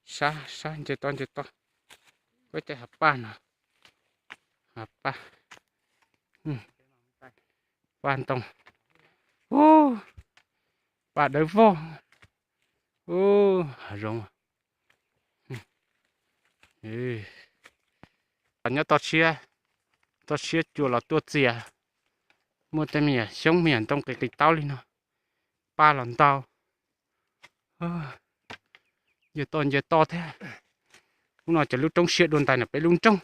Sab sab nce toj nce toj. Peb caij hav paj no, hav paj, paj ntoo. Ub, paj dawb vog. Ub, hav zoov. Nyob toj siab, toj siab cua los tuaj txias. Muaj tej me nyuam xyoob me nyuam ntoo qis qis taub li no, paj los ntau. Nce toj nce toj thiab. Hnub no ces lub roob siab dua ntais no peb lub nroog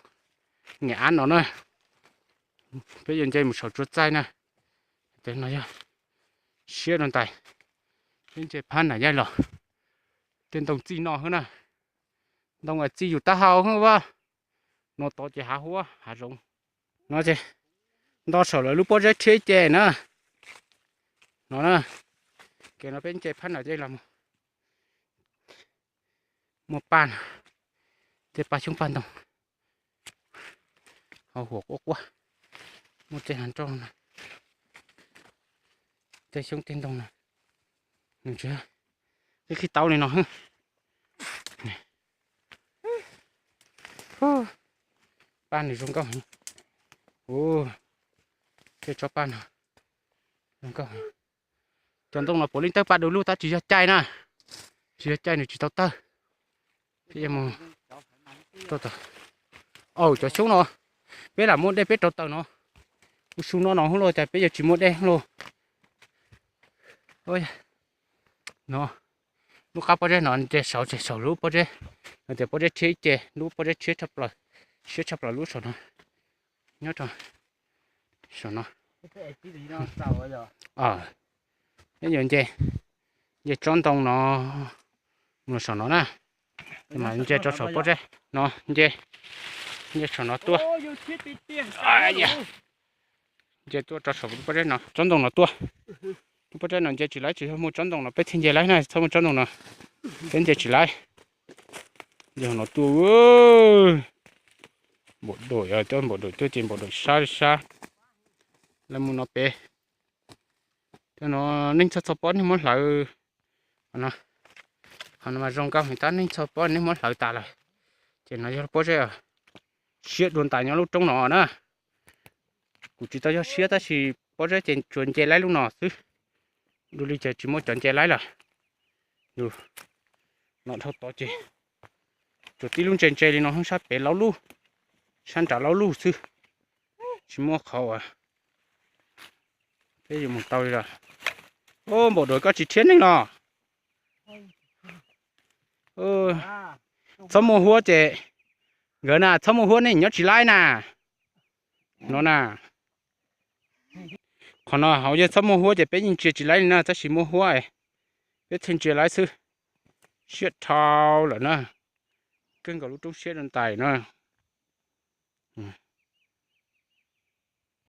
Niam Ab no na. Peb yuav nce mus saum Tsuas Txaij na. Ces no yog siab dua ntais. Peb nce phab Nam Yaij los, tej ntoo txij no hwb na. Ntoo txij yus taub hau hwb vaj. No tod ces hav huab hav zoov. No ces nto saum lawv lub pob zeb rhiab ib ce na. No na, ces no peb nce phab Nam Yaij los mus. Muaj paj no, tej paj xyoob paj ntoo, hau huam quaj quaj. Muaj tej hav nroj no, tej xyoob tej ntoo no, nws tsis, tej khib taub li no. Paj nws zoo nkauj heev. Ua, tej tsob paj no zoo nkauj heev. Cov ntoo no puav leej tawg paj du lug tab tsis yog caij na, tsis yog caij nws tsis tau tawg. Peb yuav mus, aw, cov xyoob no, peb lam muaj dej peb rauv taws no, u su no no hwb los cas peb yuav tsis muaj dej lauj. No, lub qab pob zeb no nce saud ces saum lub pob zeb, no tias pob zeb rhiab ib ce, lub pob zeb rhiab tshaj plaws, siab tshaj plaws lub saum no, nyob rau saum no. Peb yuav nce, nce tsob ntoo no mus saum no na. Mas nce rau saum pob zeb no, nce, nce saum no tuaj. Nce tuaj rau saum pob zeb no, tsob ntoo no tuaj. Lub pob zeb no nce tsis laib, tsis txhob muaj tsob ntoo no peb thiaj nce laib na, txhob muaj tsob ntoo no peb nce tsis laib. Nce no tuaj, npaum dum, coj npaum dum tuaj ces npaum dum sab sab. Lawv mus no pem, no neej txhoj txhua pob neeg muab hlawv. Qhov no mas zoo nkauj heev tab neej txhua pob neeg muab hlawv tas lawm. Ces no yog pob zeb siab dua ntais nyob lub roob no na. Kuv tsis tau yog siab tab sis pob zeb ces tsuas nce laib lub no xwb. Dua li ces tsis muaj cov nce laib lawm. Yus no dhau tod ces tsuas tib lub ntse ntse li no, sab pem laub lug, sab nrad laub lug xwb, tsis muaj qhov uas peb yuav mus tau li lawm. Npaum dum koj tsis rhiab neeg los? Txhob muaj huab ces, nkawd na, txhob muaj huab nej nyob tsis laib na. No na, qhov no hauv yog txhob muaj huab ces peb yeej ntsia tsis laib li na, tab sis muaj huab peb thiaj ntsia laib xwb. Siab dhau lawm na, kawg nkaus lub roob siab dua ntais na.